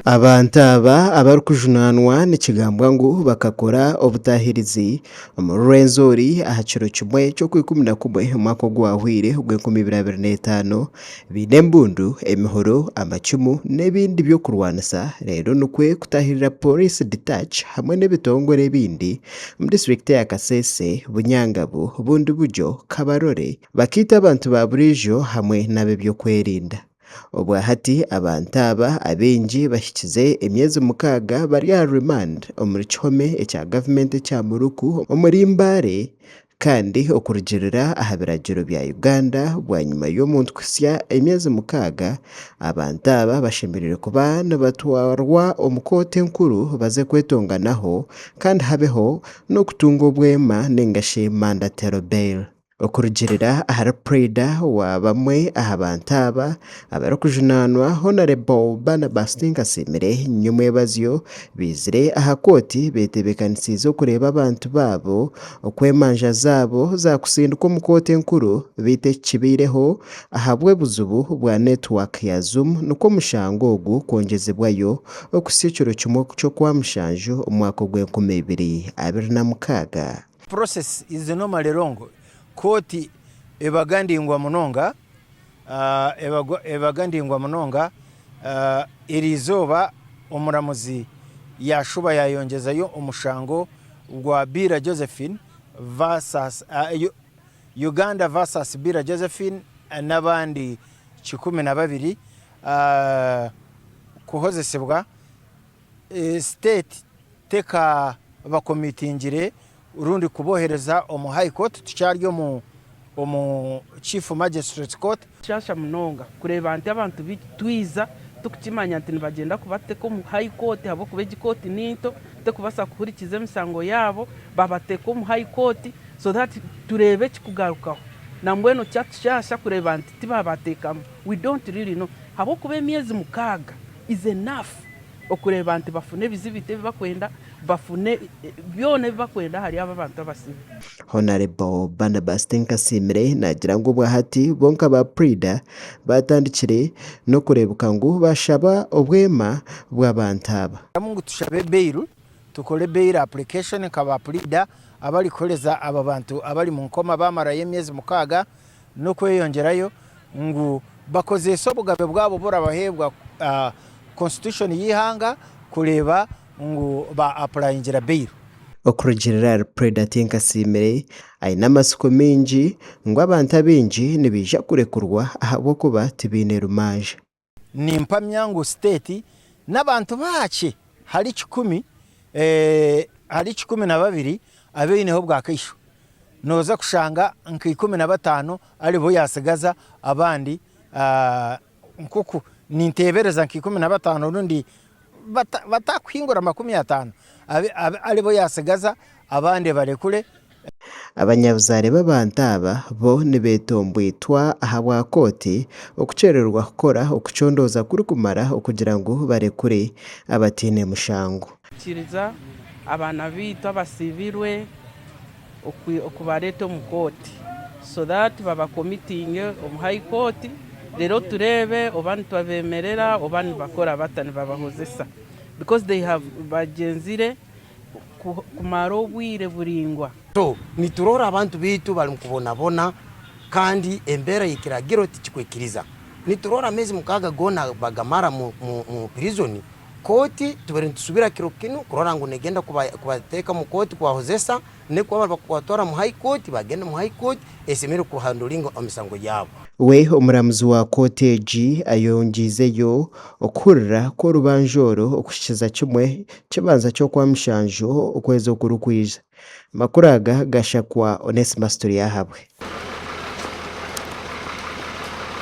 Abantu aba abarikujunaanwa nikigambwa ngu bakakora obutaahirizi omuri Rwenzori aha kiro kimwe ky'Okwikumi-na-kumwe omwaka ogwahweire ogw'enkumi ibiri 25 baine embundu, emihoro, amacumu n'ebindi by'okurwanisa reero nikwo kutaahirira Pooriisi Detach hamwe n'ebitongore ebindi omu disiturikiti eya Kasese, Bunyangabu, Bundibugyo, Kabarole bakaita abantu ba buriijo hamwe n'ab'eby'okwerinda. Obwa hati abantu aba abaingi bahikize emyezi mukaaga bari aha remand omuri kihome ekya gavumenti ekya Muruku omuri Mbale kandi okurugiirira aha biragiro bya Uganda bwanyima y'omuntu kuhitsya emyezi mukaaga, abantu aba bashemereire kuba nibatwarwa omu kooti enkuru baze kwetonganaho kandi habeho n'okutunga obwema ninga shi mandatory bail. Okurugiirira ahari Puriida wa bamwe aha bantu aba abarikujunaanwa, Honarebo Barnabas Tinkasiimire nyomwebazyo baizire aha kooti betebeekanisiize okureeba abantu baabo oku emanja zaabo zaakusindikwa omu kooti enkuru beitu eki kibaireho ahabw'obuzibu bwa netiwaaka ya Zoom nikwo omushango ogu kwongyezibwayo okuhitsya ekiro kimwe ky'Okwamushanju omwaka ogw'enkumi ibiri 26. Process is normally long, kooti ebaga ndingwa munonga, ebaga ndingwa munonga, eriizooba omuramuzi yaashuba yaayongyezayo omushango gwa Biira Josephine versus Uganda versus Biira Josephine n'abandi 12 kuhozesibwa. State tekabakomitingire rundi kubohereza omu High Court, tukyari omu omu Chief Magistrates Court. Kishasha munonga kureeba nti abantu beitu twiza tukukimanya nti nibagyenda kubateka omu High Court ahabw'okuba egi kooti ninto tekubaasa kuhurikiza emisango yaabo, babateka omu High Court so that tureebe ekikugarukaho. Nambwenu kyatushaasha kureeba nti tibabatekamu, we don't really know ahabw'okuba emyezi mukaaga is enough. Okureeba nti bafuna ebizibiti ebi bakwenda, bafune byona ebi bakwenda ahari abo abantu abasibe. Honarebo Barnabas Tinkasiimire naagira ngu obwahati bo nka ba puriida baatandikire n'okureebuka ngu baashaba obwema bw'abantu aba. Ngu tushabe bail, tukore bail application nka ba puriida abarikuhoreza aba bantu abari omu nkoma baamarayo emyezi mukaaga n'okweyongyerayo ngu bakozeese obugabe bwabo oburabaheebwa constitution y'eihanga kureeba ngu ba apurayingira bail. Okurugiirira ahari Puriida Tinkasiimire, aine amatsiko maingi ngu abantu abaingi nibaija kurekurwa ahabw'okuba tibaine rumanja. Nimpamya ngu state n'abantu bakye hari kikumi hari 12 abaineho obwakaisho noza kushanga nka 15 aribo yasigaza abandi nkoku nintebereza nka 15 rundi batakuhingura 50 aribo yasigaza abandi barekure. Abanyabuzaare b'abantu aba bo nibetomboitwa ahabwa kooti okukyerererwa kukora okucondooza kurikumara okugira ngu barekure abataine mushango. Kiriza abaana baitu abasibirwe okubareeta omu kooti so that babakomitinge omu high court reero tureebe oba nitubabemerera oba nibakora bata nibabahozesa because they have bagyenzire kumara obwire buraingwa. So niturora abantu baitu bari mukubonabona kandi embera yekiragiro tikikwikiriza. Niturora amezi mukaaga gona bagamara mu mu prison, kooti tubaire nitusubira kiro kinu kurora ngu negenda kubateka mu kooti kubahozesa nekuba bakubatwara mu high court bagende mu high court esemerire kuhandolinga emisango yabo. We omuramuzi wa kooti egi ayongyeizeyo okuhurira kw'orubanja oru okuhikiza kimwe Kibanza ky'Okwamushanju okwezi okurikwija. Amakuru aga gashakwa Onesimus Turyahabwe.